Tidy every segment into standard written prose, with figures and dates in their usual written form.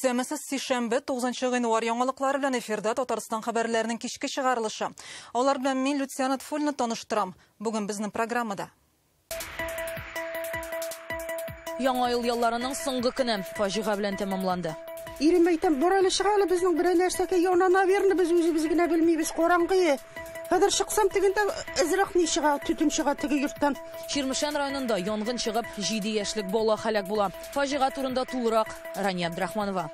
Исәнмесез, сишәмбе, 9 гыйнвар яңалыклары белән эфирда Татарстан хәбәрләренең кичке чыгарылышы. Алар белән мин Люциана Тфульна таныштырам. Бүген безнең программада. Яңа ел ялларының соңгы көне фаҗига белән тәмамланды. Ирем әйтәм, бар әле чыга әле безнең берәр нәрсәгә яна, наверное, без үзебез генә белмибез, караңгы. Хәзер чыксам тегендә әзрәк ни чыга, төтен чыга теге йорттан. Чирмешән районында янгын чыгып, 7 яшьлек бала һәлак була. Фаҗига турында тулырак Рания Абдрахманова.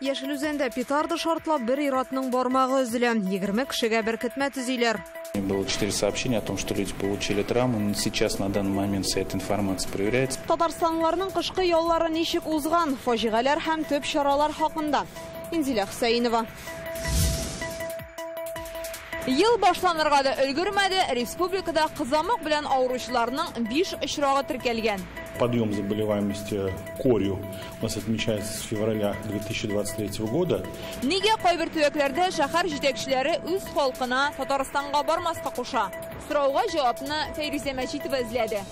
Яшел Үзәндә петарда шартлап бер ир-атның бармагы өзелә. 20 кешегә беркетмә төзиләр. Было 4 сообщения о том, что люди получили травму. Но сейчас на данный момент вся эта информация проверяется. Татарстанлыларның кышкы яллары ничек узган? Фаҗигаләр һәм төп чаралар хакында. Инзилә Хөсәенова. Ел башланырга да өлгермәде, республикада кызамык белән авыручыларның 5 очрагы теркәлгән. Подъем заболеваемости корью у нас отмечается с февраля 2023 года. Нигә кайбер төбәкләрдә шәһәр җитәкчеләре үз халкына Татарстанга бармаска куша? Сорауга җавапны Фәйрүзә Мәҗитова эзләде.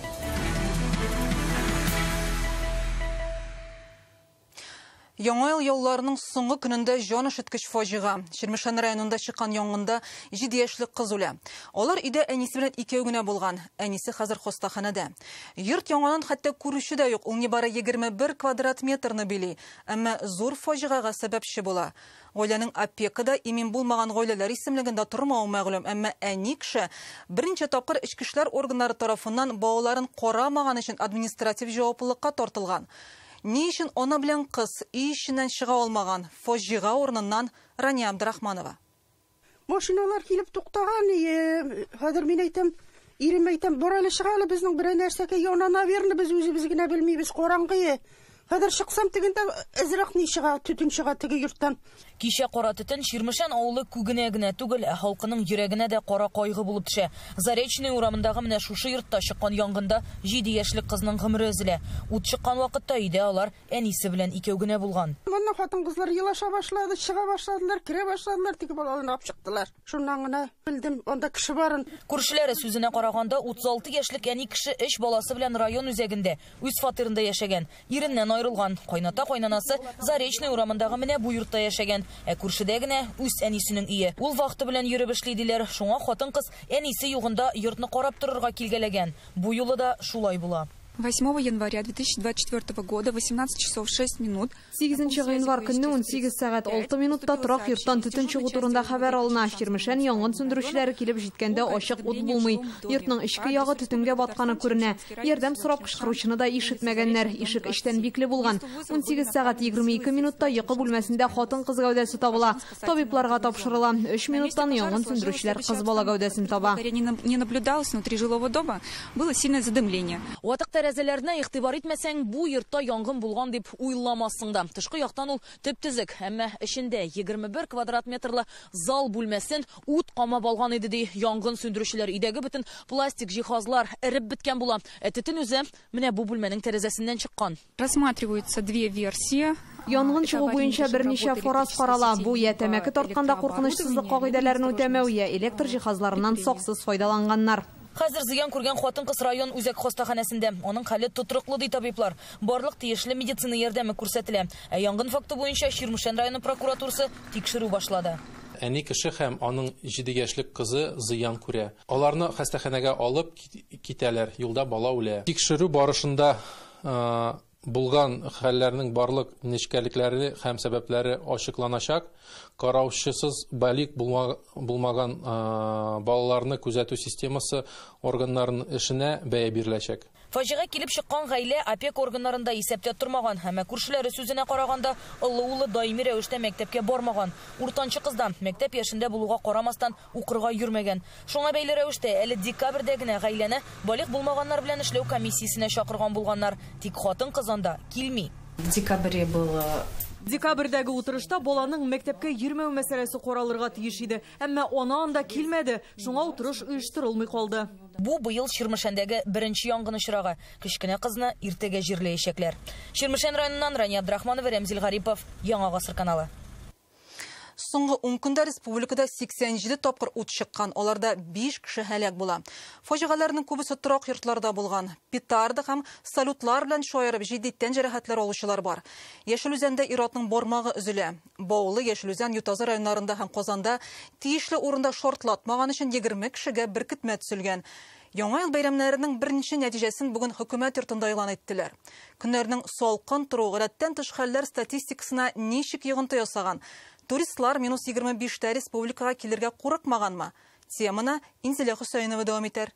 Яңа ел ялларының соңгы көнендә җан өшеткеч фаҗига. Чирмешән районында чыккан янгында 7 яшьлек кыз үлә. Алар өйдә әнисе белән икәү генә булган. Әнисе хәзер хастаханәдә. Йорт яңадан хәтта күрүче дә юк. Ул нибары 21 квадрат метрны били. Әмма зур фаҗигага сәбәпче була. Гаиләнең опекада имин булмаган гаиләләр исемлегендә тормавы мәгълүм. Әмма әни кеше берничә тапкыр эчке эшләр органнары тарафыннан балаларын карамаган өчен административ җаваплылыкка тартылган. Ни өчен ана белән кыз өй эченнән чыга алмаган? Фаҗига урыныннан Рания Абдрахманова. Машиналар килеп туктаган, хәзер мин әйтәм, ирем әйтәм, бар әле чыга әле безнең берәр нәрсәгә яна, наверное, без үзебез генә белмибез, караңгы. Хәзер чыксам тегендә әзрәк ни чыга, төтен чыга теге йорттан. Кичә кара төтен Чирмешән авылы күгенә генә түгел, ә халкының йөрәгенә дә кара кайгы булып төшә. Заречный урамындагы менә шушы йортта чыккан янгында 7 яшьлек кызның гомере өзелә. Ут чыккан вакытта өйдә алар әнисе белән икәү генә булган. Моннан хатын-кызлар елаша башлады, чыга башладылар, керә башладылар, теге балаларны алып чыктылар. Шуннан гына белдем, анда кеше барын. Күршеләре сүзенә караганда, 36 яшьлек әни кеше өч баласы белән район үзәгендә, үз фатирында яшәгән. Иреннән аерылган. Кайната кайнанасы Заречный урамындагы менә бу йортта яшәгән. Ә күршедә генә үз әнисенең өе. Ул вакыты белән йөреп эшли диләр. Шуңа хатын-кыз әнисе югында йортны карап торырга килгәләгән. Бу юлы да шулай була. 8 января 2024 года, 18 часов 6 минут. 8 гыйнвар көнне 18 сәгать 6 минутта торак йорттан төтен чыгу турында хәбәр алына. Чирмешән янгын сүндерүчеләре килеп җиткәндә ачык ут булмый. Йортның эчке ягы төтенгә батканы күренә. Ярдәм сорап кычкыручыны да ишетмәгәннәр. Ишек эчтән бикле булган. 18 сәгать 22 минутта йокы бүлмәсендә хатын-кыз гәүдәсе табыла. Табибларга тапшырыла. 3 минуттан янгын сүндерүчеләр кыз бала гәүдәсен таба. Не наблюдалось внутри жилого дома, было сильное задымление. Ватык тәрәзәләренә игътибар итмәсәң, бу йортта янгын булган дип уйламассың да. Тышкы яктан ул төп-төзек, әмма эчендә 21 квадрат метрлы зал бүлмәсен ут камап алган иде ди янгын сүндерүчеләр. Өйдәге бөтен пластик җиһазлар эреп беткән була. Ә төтен үзе менә бу бүлмәнең тәрәзәсеннән чыккан. Рассматриваются две версии. Янгын чыгу буенча берничә фараз карала. Бу я тәмәке тартканда куркынычсызлык кагыйдәләрен үтәмәү, я электр җиһазларыннан саксыз файдаланганнар. Хәзер зыян күргән хатын-кыз район үзәк хастаханәсендә. Аның хәле тотрыклы ди табиблар. Барлык тиешле медицина ярдәме күрсәтелә. Ә янгын факты буенча Чирмешән районы прокуратурасы тикшерү башлады. Әни кеше һәм аның 7 яшьлек кызы зыян күрә. Аларны хастаханәгә алып китәләр. Юлда бала үлә. Тикшерү барышында булган хәлләрнең барлык нечкәлекләре һәм сәбәпләре ачыкланачак. Караучысыз балигъ булмаган балаларны күзәтү системасы органнарының эшенә бәя биреләчәк. Фаҗига килеп чыккан гаилә опека органнарында исәптә тормаган. Әмма күршеләре сүзенә караганда, олы улы даими рәвештә мәктәпкә бармаган. Уртанчы кыздан мәктәп яшендә булуга карамастан укырга йөрмәгән. Шуңа бәйле рәвештә әле декабрьдә генә гаиләне балигъ булмаганнар белән эшләү комиссиясенә чакырган булганнар. Тик хатын-кыз анда килми. В декабре было Декабрьдәге утырышта баланың мәктәпкә йөрмәү мәсьәләсе каралырга тиеш иде. Әмма ана анда килмәде. Шуңа утырыш оештырылмый калды. Бу быел Чирмешәндәге беренче янгын очрагы. Кечкенә кызны иртәгә җирләячәкләр. Чирмешән районыннан Рания Абдрахманова, Рәмзил Гарипов, Яңа Гасыр каналы. Соңгы 10 көндә республикада 87 тапкыр ут чыккан, аларда 5 кеше һәлак була. Фаҗигаләрнең күбесе торак йортларда булган. Петарда һәм салютлар белән шаярып җитди тән җәрәхәтләре алучылар бар. Яшел Үзәндә ир-атның бармагы өзелә. Баулы, Яшел Үзән, Ютазы районнарында һәм Казанда тиешле урында шартлатмаган өчен 20 кешегә беркетмә төзелгән. Яңа ел бәйрәмнәренең берничә нәтиҗәсен бүген хөкүмәт йортында игълан иттеләр. Көннәрнең салкын торуы гадәттән тыш хәлләр статистикасына ничек йогынты ясаган? Туристлар минус 25-тә республикага килергә курыкмаганмы? Теманы Инзилә Хөсәенова дәвам итәр.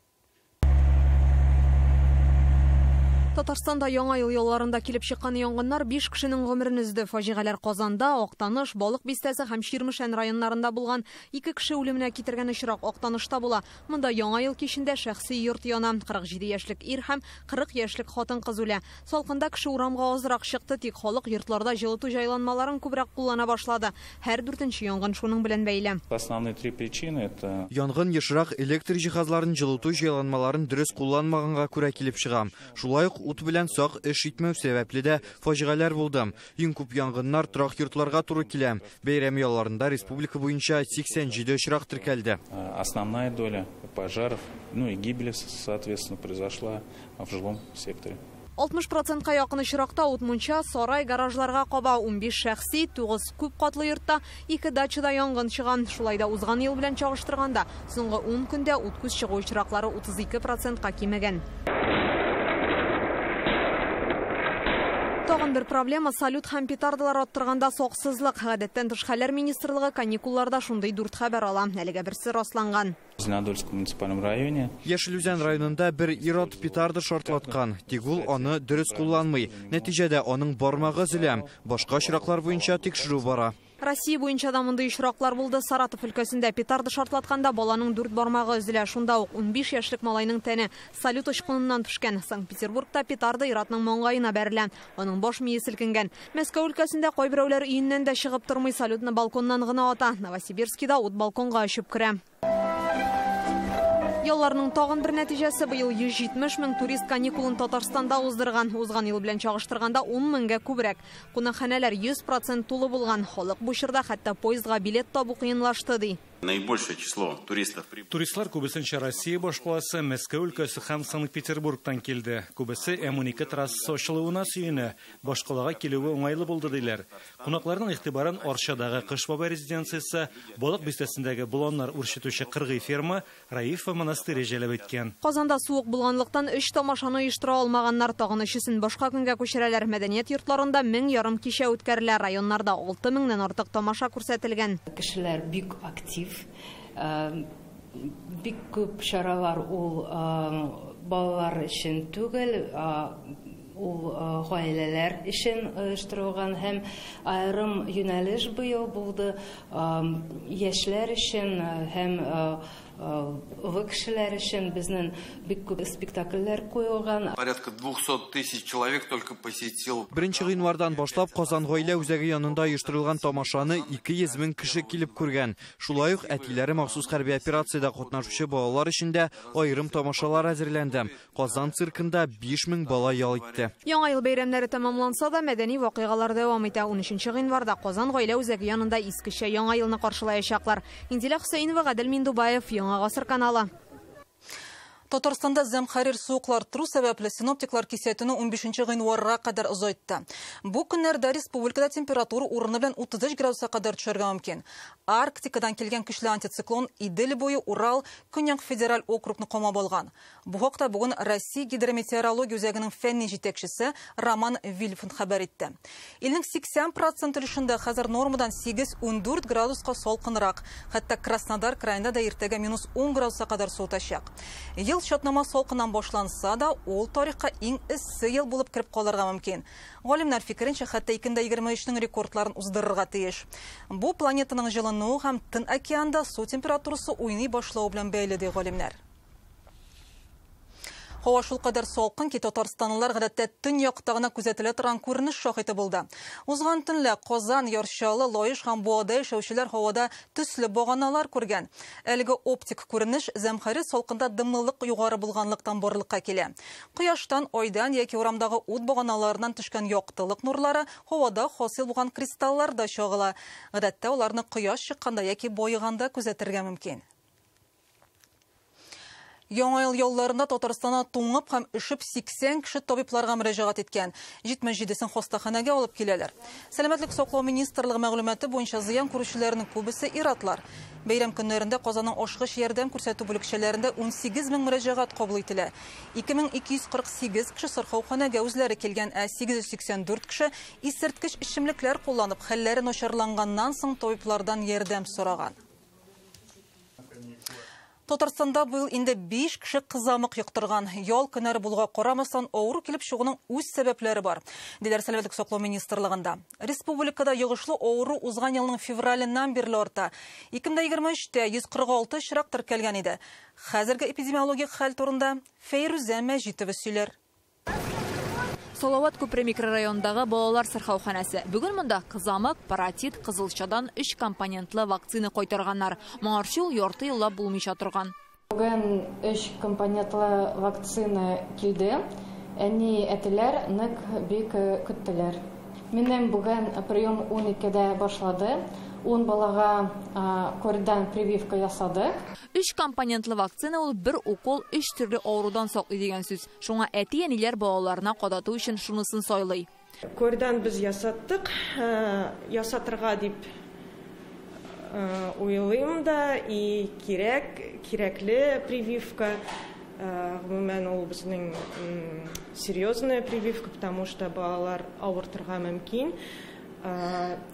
Татарстанда яңа ел ялларында килеп чыккан янгыннар 5 кешенең гомерен өзде. Фаҗигаләр Казанда, Актаныш, Балык бистәсе һәм Чирмешән районнарында булган. 2 кеше үлеменә китергән очрак Актанышта була. Монда яңа ел кичендә шәхси йорт яна. 47 яшьлек ир һәм 40 яшьлек хатын-кыз үлә. Салкында кеше урамга азрак чыкты, тик халык йортларда җылыту җайланмаларын күбрәк куллана башлады. Һәр дүртенче янгын шуның белән бәйле. Основные три причины это янгын ешрак электр җиһазларын җылыту җайланмаларын дөрес кулланмаганга күрә килеп чыга. Шулай ук ут белән сак эш итмәү сәбәпле дә фаҗигаләр булды. Иң күп янгыннар торак йортларга туры килә. Бәйрәм ялларында республика буенча 87 очрак теркәлде. Основная доля пожаров, ну и гибели, соответственно, произошла в жилом секторе. 60%-ка якын очракта ут мунча, сарай, гаражларга каба. 15 шәхси, 9 күп катлы йортта, 2 дачада янгын чыга. Шулай да узган ел белән чагыштырганда, соңгы 10 көндә ут күз чыгу очраклары 32%-ка кимегән. Тагын бер проблема салют һәм петардалар аттырганда саксызлык. Гадәттән тыш хәлләр министрлыгы каникулларда шундый 4 хәбәр ала. Әлегә берсе расланган. В Зеленодольском муниципальном районе. Яшел Үзән районында бер ир-ат петарда шартлаткан. Тик ул аны дөрес кулланмый. Нәтиҗәдә аның бармагы өзелә. Башка очраклар буенча тикшерү бара. Россия буенча да мондый очраклар булды. Саратов өлкәсендә петарда шартлатканда баланың 4 бармагы өзелә. Шунда ук 15 яшьлек малайның тәне салют очкыныннан төшкән. Санкт-Петербургта петарда ир-атның маңгаена бәрелә. Аның баш мие селкенгән. Мәскәү өлкәсендә кайберәүләр өеннән дә чыгып тормый, салютны балконнан гына ата. Новосибирскида ут балконга очып керә. Ялларның тагын бер нәтиҗәсе: быел 170 мең турист каникулын Татарстанда уздырган. Узган ел белән чагыштырганда 10 меңгә күбрәк. Кунакханәләр 100% тулы булган. Халык бу чорда хәтта поездга билет табу кыенлашты, ди. Наибольшее число туристов. Туристлар күбесенчә Россия башкаласы, Мәскәү өлкәсе һәм Санкт-Петербургтан килде. Күбесе М12 трассасы ачылуына сөенә, башкалага килүе уңайлы булды диләр. Кунакларның игътибарын Арчадагы Кыш бабай резиденциясе, Балык бистәсендәге боланнар үрчетүче кыргый ферма, Раифа монастыре җәлеп иткән. Казанда суык булганлыктан 3 тамашаны оештыра алмаганнар, тагын өчесен башка көнгә күчерәләр. Мәдәният йортларында 1500 кичә үткәрелә, районнарда 6000-нән артык тамаша күрсәтелгән. Кешеләр бик актив. Бик күп чаралар ул балалар өчен түгел, ул гаиләләр өчен оештырылган һәм аерым юнәлеш быел булды яшьләр өчен һәм олы кешеләр өчен безнең бик күп спектакльләр куелган. Порядка 200 тысяч человек только посетил. 1 гыйнвардан башлап Казан гаилә үзәге янында оештырылган тамашаны 200 мең кеше килеп күргән. Шулай ук әтиләре махсус хәрби операциядә катнашучы балалар өчен дә аерым тамашалар әзерләнде. Казан циркында 5000 бала ял итте. Яңа ел бәйрәмнәре тәмамланса да, мәдәни вакыйгалар дәвам итә. 13 гыйнварда Казан гаилә үзәге янында искечә яңа елны каршылаячаклар. Инзилә Хөсәенова, Гадел Миндубаев, Яңа Гасыр каналы. Татарстанда зәмхәрир суыклар тору сәбәпле синоптиклар кисәтүне 15 гыйнварга кадәр озайтты. Бу көннәрдә республикада температура урыны белән 33 градуска кадәр төшәргә мөмкин. Арктикадан килгән көчле антициклон Идел буе, Урал, Көньяк федераль округны камап алган. Бу хакта бүген Россия гидрометеорология үзәгенең фәнни җитәкчесе Роман Вильфанд хәбәр итте. Илнең 80% өлешендә хәзер нормадан 8-14 градуска салкынрак. Хәтта Краснодар краенда да иртәгә минус 10 градуска кадәр суытачак. Ел чатнама салкыннан башланса да, ул тарихка иң эссе ел булып кереп калырга мөмкин. Галимнәр фикеренчә, хәтта 2023-нең рекордларын уздырырга тиеш. Бу планетаның җылынуы һәм Тын океанда су температурасы уйный башлавы белән бәйле, ди галимнәр. Һава шулкадәр салкын ки, татарстанлылар гадәттә төньякта гына күзәтелә торган күренеш шаһиты булды. Узган төнлә Казан, Яр Чаллы, Лаеш һәм Буада яшәүчеләр һавада төсле баганалар күргән. Әлеге оптик күренеш зәмһәрир салкында дымлылык югары булганлыктан барлыкка килә. Кояштан, айдан яки урамдагы ут баганаларыннан төшкән яктылык нурлары һавада хасил булган кристалларда чагыла. Гадәттә аларны кояш чыкканда яки баеганда күзәтергә мөмкин. Яңа ел ялларында Татарстанда туңып һәм өшеп 80 кеше табибларга мөрәҗәгать иткән. 77-сен хастаханәгә алып киләләр. Сәламәтлек саклау министрлыгы мәгълүматы буенча зыян күрүчеләрнең күбесе ир-атлар. Бәйрәм көннәрендә Казанның ашыгыч ярдәм күрсәтү бүлекчәләрендә 18 мең мөрәҗәгать кабул ителә. 2248 кеше сырхауханәгә үзләре килгән, ә 884 кеше исерткеч эчемлекләр кулланып, хәлләре начарланганнан соң табиблардан ярдәм сораган. Татарстанда быел инде 5 кеше кызамык йоктырган. Ял көннәре булуга карамастан, авыру килеп чыгуның үз сәбәпләре бар, диләр Сәламәтлек саклау министрлыгында. Республикада йогышлы авыру узган елның февраленнән бирле арта. 2023-тә 146 очрак теркәлгән иде. Хәзерге эпидемиологик хәл турында Фәйрүзә Мәҗитова сөйләр. Салават күпере микрорайонындагы балалар сырхауханәсе. Бүген монда кызамык, паротит, кызылчадан 3 компонентлы вакцина кайтарганнар. Моңарчы ул ярты еллап булмыйча торган. Бүген 3 компонентлы вакцина килде. Әни әтиләр нык бик көттеләр. Минем бүген прием 12-дә башлады. 10 балага корьдан прививка ясадык. 3 компонентлы вакцина ул бер укол 3 төрле авырудан саклый дигән сүз. Шуңа әти-әниләр балаларына кадату өчен шунысын сайлый. Корьдан без ясаттык, ясатырга дип уйлыйм да, и кирәкле прививка. Гомумән, ул безнең серьезная прививка, потому что балалар авыртырга мөмкин.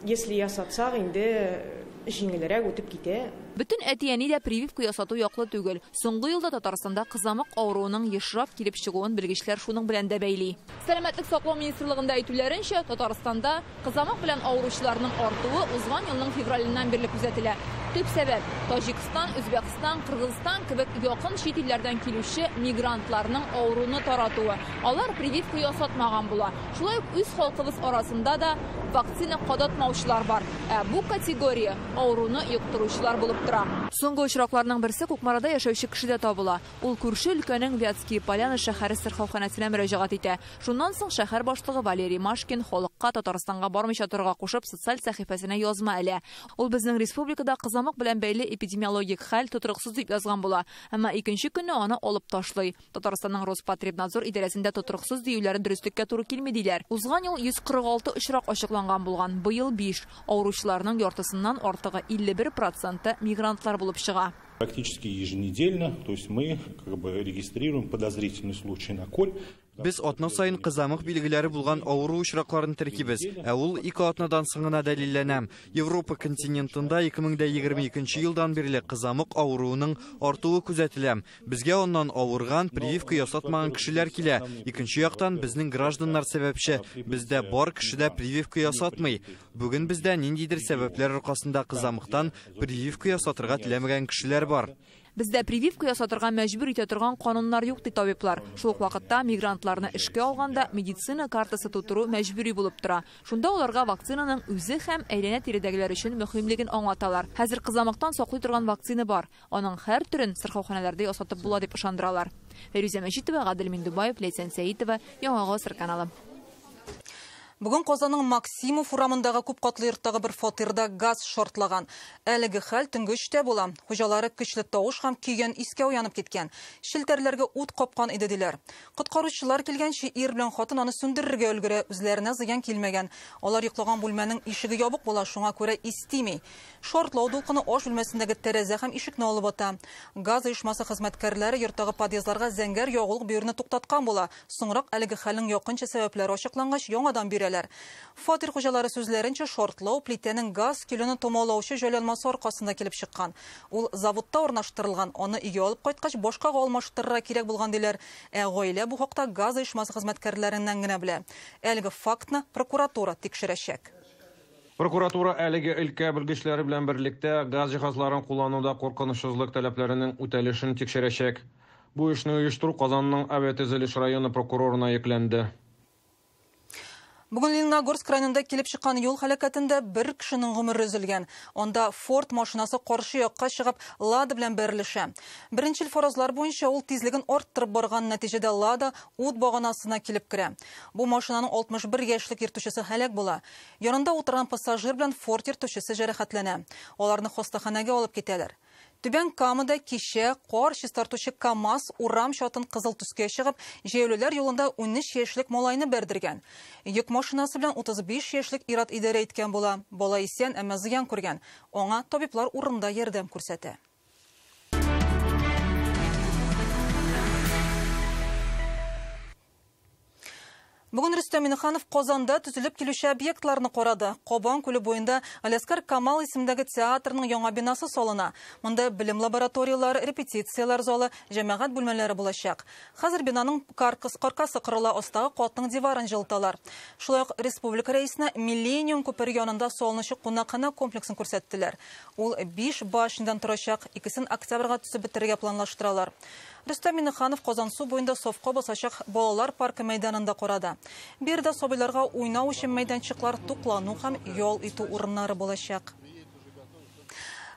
Если ясатсак, инде җиңелрәк үтеп китә. Бөтен әти-әни дә прививка ясату яклы түгел. Соңгы елда Татарстанда кызамык авыруының ешрак килеп чыгуын белгечләр шуның белән дә бәйли. Сәламәтлек саклау министрлыгында әйтүләренчә, Татарстанда кызамык белән авыручыларның артуы узган елның февраленнән бирле күзәтелә. Төп сәбәп Таҗикстан, Үзбәкстан, Кыргызстан кебек якын чит илләрдән килүче мигрантларның авыруны таратуы. Алар прививка ясатмаган була. Шулай ук үз халкыбыз арасында да вакцина кадатмаучылар бар. Ә бу категория авыруны йоктыручылар булып тора. Соңгы очракларның берсе Кукмарада яшәүче кешедә табыла. Ул күрше өлкәнең Вятские Поляны шәһәре сырхауханәсенә мөрәҗәгать итә. Шуннан соң шәһәр башлыгы Валерий Машкин халыкка Татарстанга бармыйча торырга кушып социаль сәхифәсенә язма элә. Ул безнең республикада кызамык белән бәйле эпидемиологик хәл тотрыксыз дип язган була. Әмма икенче көнне аны алып ташлый. Татарстанның Роспотребнадзор идарәсендә тотрыксыз диюләре дөреслеккә туры килми диләр. Узган ел 146 очрак ачыкланган булган. Быел 5. Авыручыларның яртысыннан артыгы 51% мигрантлар булып чыга. Практически еженедельно, то есть мы как бы регистрируем подозрительный случай на корь. Без атна сайын кызамык билгеләре булган авыру очракларын теркибез, ә ул 2 атнадан соң гына дәлилләнә. Европа континентында 2022 елдан бирле кызамык авыруының артуы күзәтелә. Безгә аннан авырган, прививка ясатмаган кешеләр килә. Икенче яктан безнең гражданнар сәбәпче. Бездә бар кеше дә прививка ясатмый. Бүген бездә ниндидер сәбәпләр аркасында кызамыктан прививка ясатырга теләмәгән кешеләр бар. Бездә прививка ясатырга мәҗбүр итә торган кануннар юк, ди табиблар. Шул ук вакытта мигрантларны эшкә алганда медицина картасы тутыру мәҗбүри булып тора. Шунда аларга вакцинаның үзе һәм әйләнә-тирәдәгеләр өчен мөһимлеген аңлаталар. Хәзер кызамыктан саклый торган вакцина бар. Аның һәр төрен сырхауханәләрдә ясатып була дип ышандыралар. Фәйрүзә Мәҗитова, Гадел Миндубаев, Ләйсән Сәитова, Яңа Гасыр каналы. Бүген Казанның Максимов урамындагы күп катлы йорттагы бер фатирда газ шартлаган. Әлеге хәл төнге 3-тә була. Хуҗалары көчле тавыш һәм көйгән искә уянып киткән. Челтәрләргә ут капкан иде диләр. Коткаручылар килгәнче ир белән хатын аны сүндерергә өлгерә, үзләренә зыян килмәгән. Алар йоклаган бүлмәнең ишеге ябык була, шуңа күрә ис тими. Шартлау дулкыны аш бүлмәсендәге тәрәзә һәм ишекне алып ата. Газ оешмасы хезмәткәрләре йорттагы подъездларга зәңгәр ягулык бирүне туктаткан була. Соңрак әлеге хәлнең якынча сәбәпләре ачыклангач, яңадан бирә. Фатир хуҗалары сүзләренчә, шартлау плитәнең газ килүне томалаучы җайланмасы аркасында килеп чыккан. Ул заводта урнаштырылган, аны өйгә алып кайткач башкага алмаштырырга кирәк булган диләр. Ә гаилә бу хакта газ оешмасы хезмәткәрләреннән генә белә. Әлеге фактны прокуратура тикшерәчәк. Прокуратура әлеге өлкә белгечләре белән берлектә газ җиһазларын куллануда куркынычсызлык таләпләренең үтәлешен тикшерәчәк. Бу эшне оештыру Казанның авиатөзелеш районы прокурорына йөкләнде. Бүген Лениногорск районында килеп чыккан юл һәлакәтендә бер кешенең гомере өзелгән. Анда Форд машинасы каршы якка чыгып, Лада белән бәрелешә. Беренчел фаразлар буенча ул тизлеген арттырып барган, нәтиҗәдә Лада ут баганасына килеп керә. Бу машинаның 61 яшьлек йөртүчесе һәлак була. Янында утырган пассажир белән Форд йөртүчесе җәрәхәтләнә. Аларны хастаханәгә алып китәләр. Түбән Камада кичә кар чистартучы КАМАЗ урам чатын кызыл төскә чыгып, җәяүлеләр юлында 13 яшьлек малайны бәрдергән. Йөк машинасы белән 35 яшьлек ир-ат идарә иткән була. Бала исән, әмма зыян күргән. Аңа табиблар урында ярдәм күрсәтә. Бүген Рөстәм Миңнеханов Казанда төзелеп килүче объектларны карады. Кабан күле буенда Галиәсгар Камал исемендәге театрның яңа бинасы салына. Монда белем лабораторияләре, репетицияләр залы, җәмәгать бүлмәләре булачак. Хәзер бинаның каркасы кырыла, астагы катның диварын җылыталар. Шулай ук республика рәисенә Миллениум күпере янында салынучы кунакханә комплексын күрсәттеләр. Ул 5 башнядан торачак, икесен октябрьгә төзеп бетерергә планлаштыралар. Рөстәм Миңнеханов Казансу буенда сафка басачак балалар паркы мәйданында карады. Биредә сабыйларга уйнау өчен мәйданчыклар, туклану һәм ял итү урыннары булачак.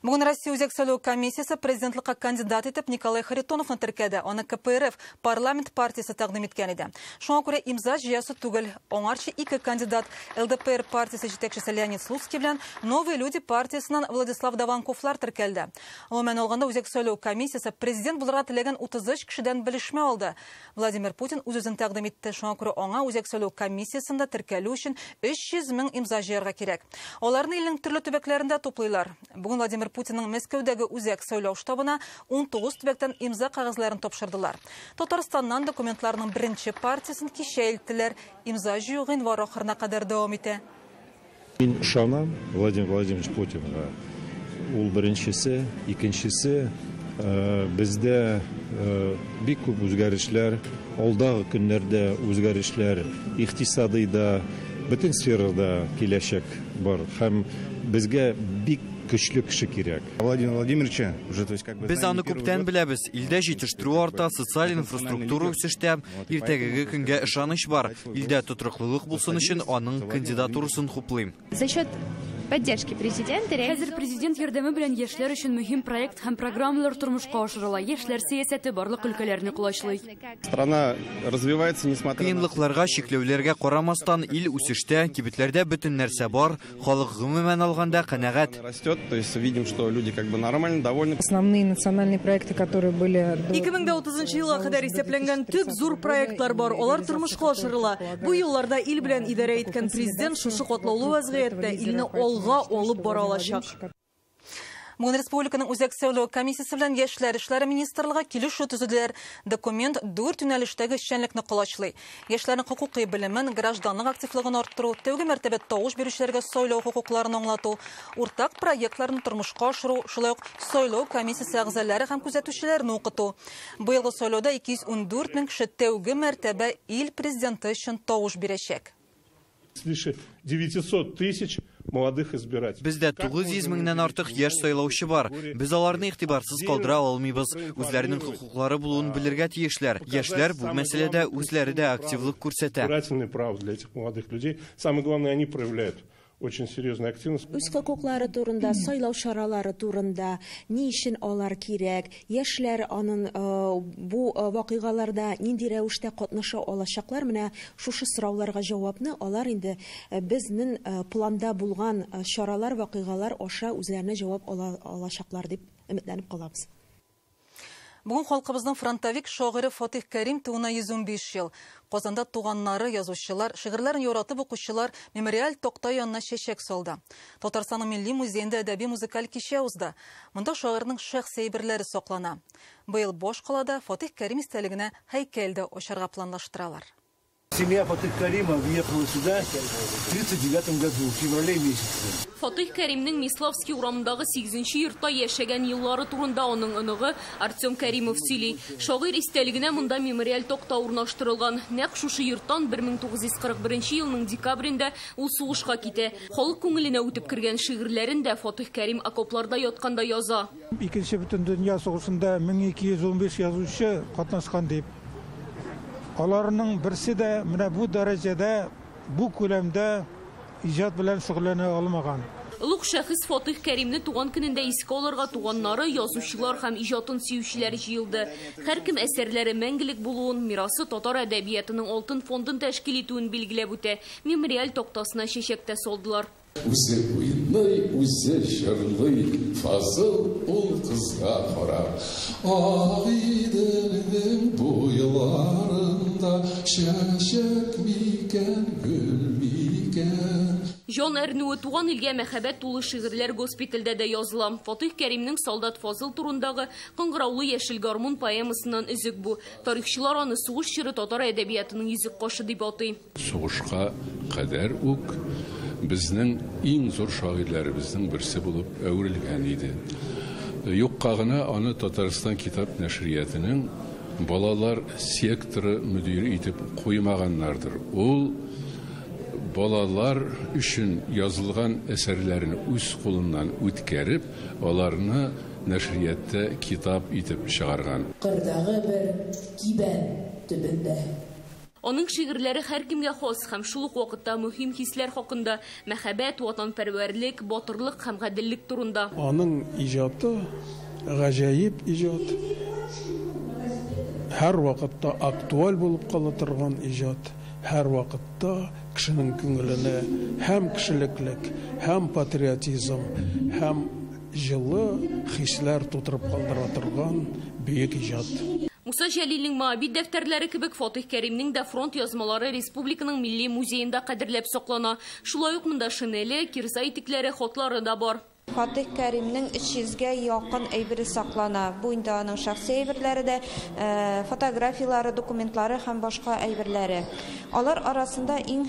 Бүген Россия Үзәк сайлау комиссиясе президентлыкка кандидат итеп Николай Харитоновны теркәде. Аны КПРФ парламент партиясе тәкъдим иткән иде. Шуңа күрә имза җыясы түгел. Аңарчы ике кандидат ЛДПР партиясе җитәкчесе Леонид Слуцкий белән Новые люди партиясеннән Владислав Даванковлар теркәлде. Гомумән алганда Үзәк сайлау комиссиясе президент булырга теләгән 33 кешедән белешмә алды. Владимир Путин үз-үзен тәкъдим итте. Шуңа күрә аңа Үзәк сайлау комиссиясендә теркәлү өчен 300 мең имза җыярга кирәк. Аларны илнең төрле төбәкләрендә туплыйлар. Бүген Владимир Путинның Мәскәүдәге үзәк сайлау штабына 19 төбәктән имза кәгазьләрен тапшырдылар. Татарстаннан документларның беренче партиясен кичә илттеләр. Имза җыю гыйнвар ахырына кадәр дәвам итә. Мин ышанам Владимир Владимирович Путинга. Ул беренчесе, икенчесе, бездә бик күп үзгәрешләр, алдагы көннәрдә үзгәрешләр икътисадый да, бөтен сферада киләчәк бар һәм безгә бик көчле кеше кирәк. Владимир Владимировича уже, то есть, как бы, Без аны күптән беләбез. Илдә җитештерү арта, социаль инфраструктура үсештә, иртәгәге көнгә ышаныч бар. Илдә тотрыклылык булсын өчен аның кандидатурасын хуплыйм. За счет поддержки президента Хәзер президент ярдәме белән яшьләр өчен мөһим проект һәм программалар тормышка ашырыла. Яшьләр сәясәте барлык өлкәләрне колачлый. Страна развивается, несмотря на Кыенлыкларга, чикләүләргә карамастан, ил үсештә, кибетләрдә бөтен нәрсә бар, халык гомумән алганда канәгать. Растет, то есть видим, что люди как бы нормально, довольны. Основные национальные проекты, которые были до 2030 елга кадәр исәпләнгән төп зур проектлар бар, алар тормышка ашырыла. Бу елларда ил белән идарә иткән президент шушы катлаулы вазгыятьтә илне алга алып бара алачак. Бүген республиканың Үзәк сайлау комиссиясе белән Яшьләр эшләре министрлыгы килешү төзеделәр. Документ 4 юнәлештәге эшчәнлекне колачлый. Яшьләрнең хокукый белемен, гражданлык активлыгын арттыру, тәүге мәртәбә тавыш бирүчеләргә сайлау хокукларын аңлату, уртак проектларны тормышка ашыру, шулай ук сайлау комиссиясе әгъзалары һәм күзәтүчеләрне укыту. Быелгы сайлауда 214 мең кеше тәүге мәртәбә ил президенты өчен тавыш бирәчәк. Свыше 900 тысяч молодых избирателей. Бездә 900 меңнән артык яшь сайлаучы бар. Без аларны игътибарсыз калдыра алмыйбыз. Үзләренең хокуклары булуын белергә тиешләр. Яшьләр бу мәсьәләдә үзләре дә активлык күрсәтә. Избирательное право для этих молодых людей. Самое главное, они проявляют очень серьезная активность. Үз хокуклары турында, сайлау чаралары турында, ни өчен алар кирәк, яшьләр аның бу вакыйгаларда нинди рәвештә катнаша алачаклар, менә шушы сорауларга җавапны алар инде безнең планда булган чаралар, вакыйгалар аша үзләренә җавап ала алачаклар дип өметләнеп калабыз. Бүген халкыбызның фронтовик шагыйре Фатих Кәрим тууына 115 ел. Казанда туганнары, язучылар, шигырьләрен яратып укучылар мемориаль такта янына чәчәк салды. Татарстанның милли музеенда әдәби музыкаль кичә узды. Монда шагыйрьнең шәхси әйберләре саклана. Быел баш калада Фатих Кәрим истәлегенә һәйкәл дә ачарга планлаштыралар. Семья Фатых Карима въехала сюда в 1939 году, в феврале месяце. Фатых Кәримнең Миславский урамындагы 8нче йортта яшәгән еллары турында аның оныгы Артем Кәримов сөйли. Шагыйрь истәлегенә монда мемориаль такта урнаштырылган. Нәкъ шушы йорттан 1941 елның декабрендә ул сугышка китә. Халык күңеленә үтеп кергән шигырьләрен дә Фатых Кәрим окопларда ятканда яза. Икенче бөтендөнья сугышында 1215 язучы катнашкан дип. Аларның берсе дә менә бу дәрәҗәдә, бу күләмдә иҗат белән шөгыльләнә алмаган. Олуг шәхес Фатых Кәримне туган көнендә искә алырга туганнары, язучылар һәм иҗатын сөючеләр җыелды. Һәркем әсәрләре мәңгелек булуын, мирасы татар әдәбиятының алтын фондын тәшкил итүен билгеләп үтә. Мемориаль тактасына чәчәк тә салдылар. Үзе уйный, үзе җырлый, Фазыл ул кызга карап. Агыйделнең буйларында чәчәк микән, гөл микән. Җан әрнүе, туган илгә мәхәббәт тулы шигырьләр госпитальдә дә языла. Фатых Кәримнең солдат Фазыл турындагы Кыңгыраулы яшел гармун поэмасыннан өзек бу. Тарихчылар аны сугыш чоры татар әдәбиятының йөзек кашы дип атый. Сугышка кадәр үк безнең иң зур шагыйрьләребезнең берсе булып әверелгән иде. Юкка гына аны Татарстан китап нәшриятының балалар секторы мөдире итеп куймаганнардыр. Ул балалар өчен язылган әсәрләрен үз кулыннан үткәреп, аларны нәшриятта китап итеп чыгарган. Кырдагы бер кибән төбендә. Аның шигырьләре һәркемгә хас һәм шул ук вакытта мөһим хисләр хакында: мәхәббәт, ватанпәрвәрлек, батырлык һәм гаделлек турында. Аның иҗаты гаҗәеп иҗат. Һәр вакытта актуаль булып кала торган иҗат. Һәр вакытта кешенең күңеленә һәм кешелеклек, һәм патриотизм, һәм җылы хисләр тутырып калдыра торган бөек иҗат. Муса Җәлилнең Моабит дәфтәрләре кебек Фатых Кәримнең дә фронт язмалары республиканың милли музеенда кадерләп саклана. Шулай ук монда шинеле, кирза итекләре, хатлары да бар. Фатых Кәримнең 300гә якын әйбере саклана. Бу инде аның шәхси әйберләре дә, фотографияләре, документлары һәм башка әйберләре. Алар арасында иң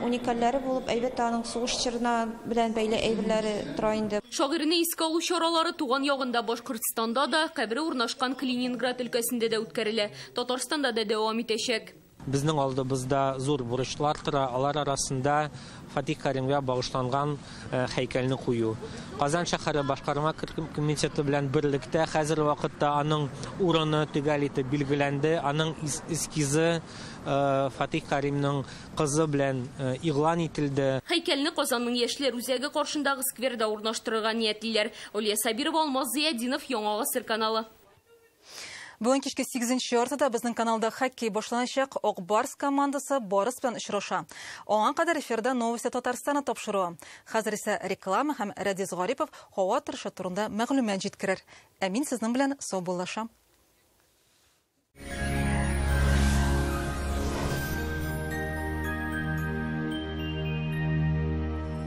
уникальләре булып, әлбәттә, аның сугыш чорына белән бәйле әйберләре тора инде. Шагыйрьне искә алу чаралары туган ягында Башкортстанда да, кабере урнашкан Калининград өлкәсендә дә үткәрелә. Татарстанда да дәвам итәчәк. Безнең алдыбызда зур бурычлар тора, алар арасында Фатих Кәримгә багышланган һәйкәлне кую. Казан шәһәре башкарма комитеты белән берлектә хәзер вакытта аның урыны төгәл итеп билгеләнде, аның эскизы Фатих Кәримнең кызы белән игълан ителде. Һәйкәлне Казанның яшьләр үзәге каршындагы скверда урнаштырырга ниятлиләр. Олия Сабирова, Алмаз Зиятдинов, Яңа Гасыр каналы. Бүген кичке 8:30-да безнең каналда хоккей башланачак. Ак Барс командасы Барыс белән очраша. Аңа кадәр эфирда Новости Татарстана тапшыруы. Хәзер исә реклама һәм Рәдис Гарипов һава торышы турында мәгълүмат җиткерер. Ә мин сезнең белән саубуллашам.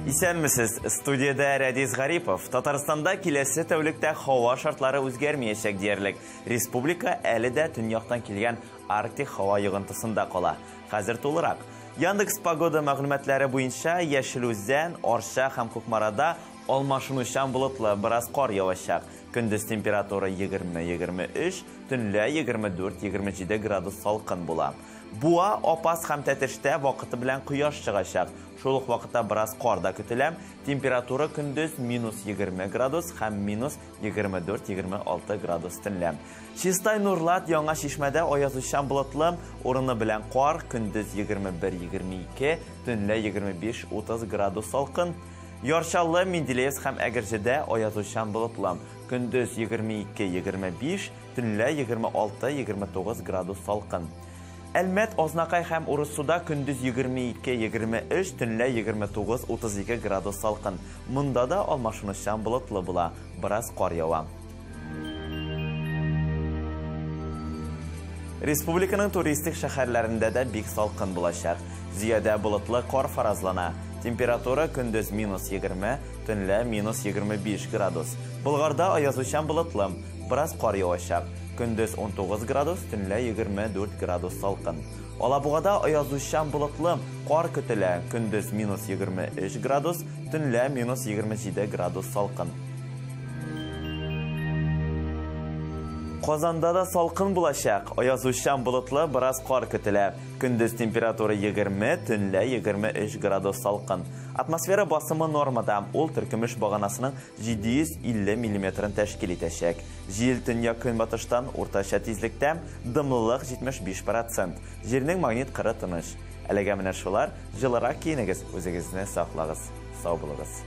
Исәнмесез, студиядә Рәдис Гарипов. Татарстанда киләсе тәүлектә һава шартлары үзгәрмәячәк диярлек. Республика әле дә төньяктан килгән Арктик һава йогынтысында кала. Хәзер тулырак. Яндекс Погода мәгълүматлары буенча Яшел Үзән, Арча һәм Кукмарада алмашынучан болытлы, бераз кар явачак. Көндез температура 20-23, төнлә 24-27 градус салкын була. Буа, Апас һәм Тәтештә вакыты белән кояш чыгачак. Шул ук вакытта бераз кар да көтелә. Температура көндез -20 градус һәм -24-26 градус төнлә. Чистай, Нурлат, Яңа Чишмәдә аязучан болытлы, урыны белән кар, көндез 21-22, төнлә 25-30 градус салкын. Яр Чаллы, Менделеевск һәм Әгерҗедә аязучан болытлы, көндез 22-25, төнлә 26-29 градус салкын. Әлмәт, Азнакай һәм Урыссуда көндез 22-23, төнлә 29-32 градус салкын. Монда да алмашынучан болытлы була, бераз кар ява. Республиканың туристик шәһәрләрендә дә бик салкын булачак. Зөядә болытлы кар фаразлана. Температура көндез -20, төнлә -25 градус. Болгарда аязучан болытлы, бераз кар явачак. Көндез 19 градус, төнлә 24 градус салкын. Алабугада аязучан болытлы, кар көтелә. Көндез минус 23 градус, төнлә минус 27 градус салкын. Казанда да салкын булачак. Аязучан болытлы, бераз кар көтелә. Көндез температура 20, төнлә 23 градус салкын. Атмосфера басымы нормада. Ул теркемеш баганасының 750 миллиметрын тәшкил итәчәк. Җил төньяк көнбатыштан уртача тизлектә, дымлылык 75%. Җирнең магнит кыры тыныч. Әлегә менә шулар. Җылырак киенегез, үзегезне саклагыз. Сау булыгыз.